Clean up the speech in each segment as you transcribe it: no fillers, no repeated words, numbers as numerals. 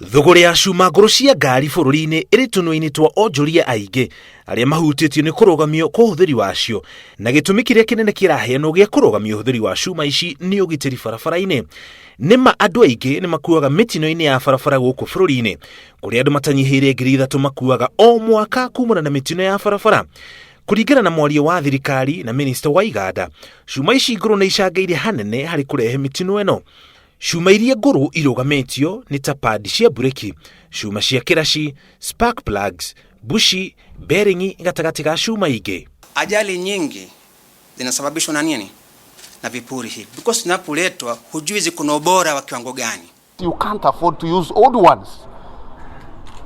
Thũgũrĩ ya cuma ngũrũ cia ngari bũrũri-inĩ ĩrĩ tũnua-inĩ twa onjoria aingĩ arĩa mahutĩtio nĩ kũrũgamio kwa ũhũthĩri wacio, na gĩtũmi kĩrĩa kĩnene kĩraheanwo gĩa kũrũgamia ũhũthĩri wa cuma ici nĩ ũgitĩri barabara-inĩ. Nĩ ma andũ aingĩ nĩ makuaga mĩtino-inĩ ya barabara gũkũ bũrũri-inĩ, kũrĩa andũ matanyihĩire 3,000 makuaga o mwaka kumana na mĩtino ya barabara. Kũringana na mwaria wa thirikari na minista wa iganda, cuma ici ngũrũ nĩ icangĩire hanene harĩ kũrehe mĩtino ĩno. Cuma iria ngũrũ irũgamĩtio nĩ ta padi cia mburĩki, cuma cia kĩraci, spark plugs, mbuci, bearing gatagatĩ ga cuma ingĩ. Ajali nyingi zinasababishwa na nini? Na vipuri hivi, because zinapoletwa hujui ziko na ubora wa kiwango gani. You can't afford to use old ones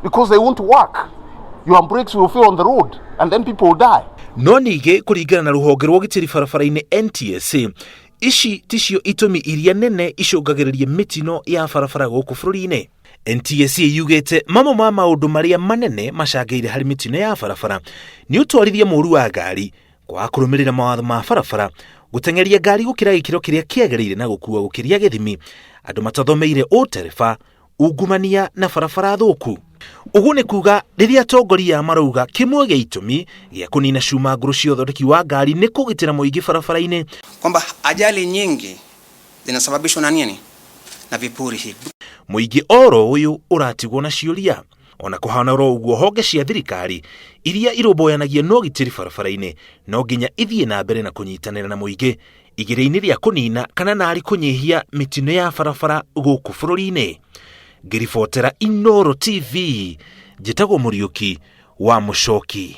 because they won't work. Your brakes will fail on the road and then people will die. No ningĩ kũringana na rũhonge rwa ũgitĩri barabara-inĩ NTSA, ici ticio itũmi iria nene icũngagĩrĩria mĩtino ya barabara gũkũ bũrũri-inĩ. NTSA yugĩte mamwe ma maũndũ marĩa manene macangĩire harĩ mĩtino ya barabara nĩ ũtwarithia mũru wa ngari, kwaga kũrũmĩrĩra mawatho ma barabara, gũteng'eria ngari gũkĩra gĩkĩro kĩrĩa kĩagĩrĩire na gũkua gũkĩria gĩthimi, andũ matathomeire ũtereba, ungumania na barabara thũku. Ũguo nĩ kuga rĩrĩa atongoria marauga kĩmwe gĩa itũmi gĩa kũnina cuma ngũrũ cia ũthondeki wa ngari nĩ kũgitĩra mũingĩ barabara-inĩ, kwamba ajali nyingi zinasababishwa na nini? Na vipuri hivi. Mũingĩ oro ũyũ ũratigwo na ciũria. Ona kũhana oro ũguo, honge cia thirikari iria irũmbũyanagia na ũgitĩri barabara-inĩ no nginya ithiĩ na mbere na kũnyitanĩra na mũingĩ igeria-inĩ rĩa kũnina kana narĩ kũnyihia mĩtino ya barabara gũkũ bũrũri-inĩ. Ngĩribotera Inooro TV, njĩtagwo Mũriũki wa Mũcoki.